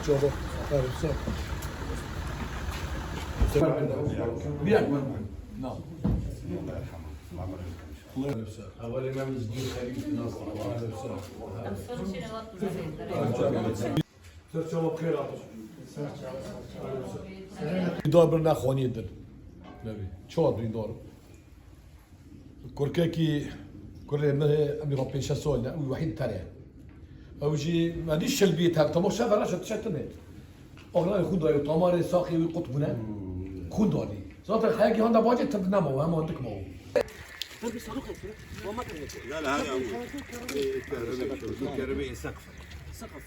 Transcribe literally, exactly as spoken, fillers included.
Baba, aferin sana. Bırak. Na. Evelî me mizgîn xelîf nas. Ser çava bixêr hatin. Dar bir nexwanî din. Nebî. Çawa duyndar. Kurkekî kurê min hê, em ê pênc şeş sal ne, ew wehîd tere. Ew jî me dî şilbî ter, temaşe vera şe tişe tine. Axna xûn dayê, tamarê saxê wî qut bûne. Xûn dadî. Zaten xeyekî handa bacê tir nema, hema dik ma. لا، لا، هذا أول. إيه، كهرباء، شو، كهرباء سقف. سقف.